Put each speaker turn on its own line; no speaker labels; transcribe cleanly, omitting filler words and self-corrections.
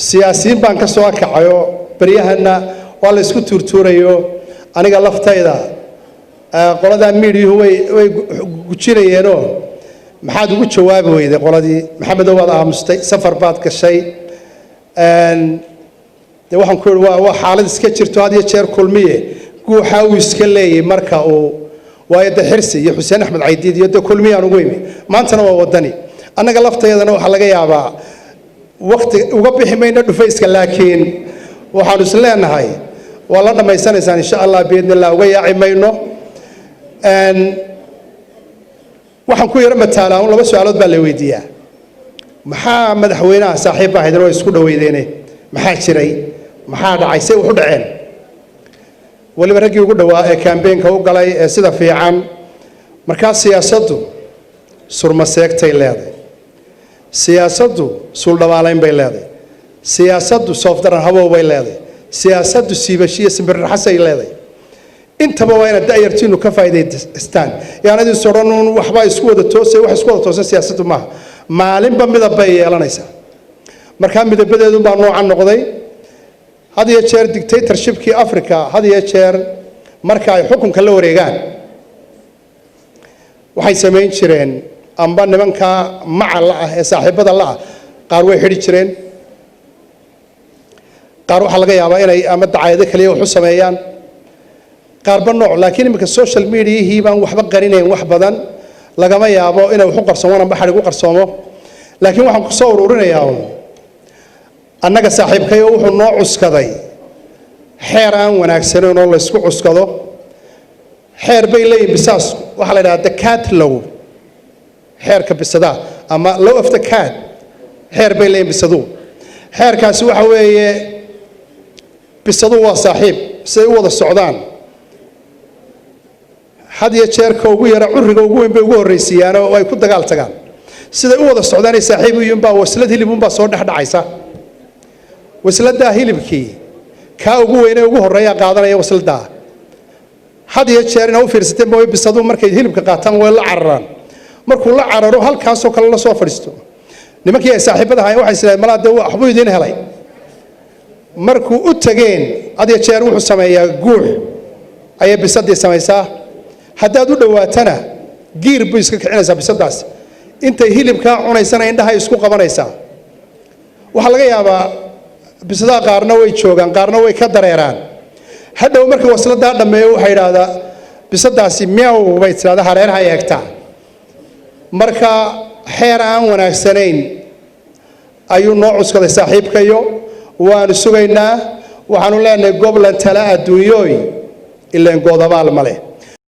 Siyaasiyiin baan ka soo kacayo, beryahana waa la isku tuurtuurayo. Aniga laftayda qoladaa miidiyuhu way gujinayeenoo, "Maxaad ugu jawaabi weyday qoladii Maxamedow? Waad aamustay, safar baad gashay." Dee waxaan ku ihi, waa xaalad iska jirto. Had iyo jeer Kulmiye guuxaa uu iska leeyay marka uu waayo de Xirsi iyo Xuseen Axmed Caydiid iyo de Kulmiyaan ugu imi, maantana waa Wadani. Annaga laftayadana waxaa laga yaabaa wakti uga bixi mayno dhufayska, laakiin waxaanu is leenahay waa la dhammaysanaysaan, insha Allah, biidni illah, uga yaaci mayno. Waxaan ku yaro mataalaa un laba su-aalood baa la weydiiyaa: maxaa madaxweynaha saaxiib baa haydeen, waa isku dhaweydeene, maxaa jiray, maxaa dhacay, say wax u dhaceen? Weliba raggii ugu dhowaa ee campaignka u galay ee sida fiican. Markaa siyaasaddu surmaseegtay leedahay, siyaasaddu suuldhabaalayn bay leedahay, siyaasaddu soofdaran habow bay leedahay, siyaasaddu siibashiyo simbirraxasay leedahay. Intaba waa inaad da'yartiinu ka faa'iidaystaan. Yaan idin sodhan uun waxbaa isku wada toosay. Wax isku wada toosan siyaasaddu maaha, maalinba midab bay yeelanaysaa. Markaa midabadeedu baa noocan noqday. Had iyo jeer dictatorshipkii Africa, had iyo jeer marka ay xukunka la wareegaan, waxay samayn jireen amba nimanka maca la ah ee saaxiibada la ah qaar way xidhi jireen, qaar waxaa laga yaabaa inay ama dacaayado kaliya wax u sameeyaan, qaarba nooc. Laakiin iminka social mediahii baan waxba qarinayn, wax badan lagama yaabo inay wax u qarsoomaan amba xadhig u qarsoomo. Laakiin waxaan ku soo ururinayaa un annaga saaxiibkayo wuxuu noo cuskaday xeer aan wanaagsanayn oo laysku cuskado. Xeer bay leeyihin bisaasku, waxaa la idhaha the cat law, xeerka bisadaa ama law of the cat. Xeer bay leeyihin bisaduu. Xeerkaasi waxa weeye, bisaduu waa saaxiib, siday u wada socdaan had iyo jeerka ugu yara curiga ugu weyn bay ugu horraysiiyaan oo ay ku dagaal tagaan. Siday u wada socdaanay saaxiib u yihiin baa waslad hilib unbaa soo dhex dhacaysa. Wasladaa hilibkii kaa ugu weynee ugu horreeyaa qaadanaya wasladaa. Had iyo jeer inaa u fiirsateen ba, bisadu markay hilibka qaataan way la cararaan. Markuu la cararo, halkaasoo kale la soo fadhiisto, nimankii ay saaxiibada ahaayeen waxay isleedahay, "Malaa dee waxbuu idiin helay." Markuu u tageen, had iyo jeer wuxuu sameeyaa guux ayay bisadii samaysaa. Haddaad u dhowaatana, giir buu iska kicinaysaa bisadaas. Intay hilibkaa cunaysana indhahay isku qabanaysaa. Waxaa laga yaabaa bisadaha qaarna way joogaan, qaarna way ka dareeraan. Hadhow markii wasladaa dhammeeyo, waxay idhaahdaa bisadaasi "Meow" bay tidhahdaa, hareeraha eegtaa. Marka xeer aan wanaagsanayn ayuu noo cuskaday saaxiibkayo, waanu sugaynaa. Waxaanu leenahay, goblan tala adduunyooy ileen goodabaal ma leh.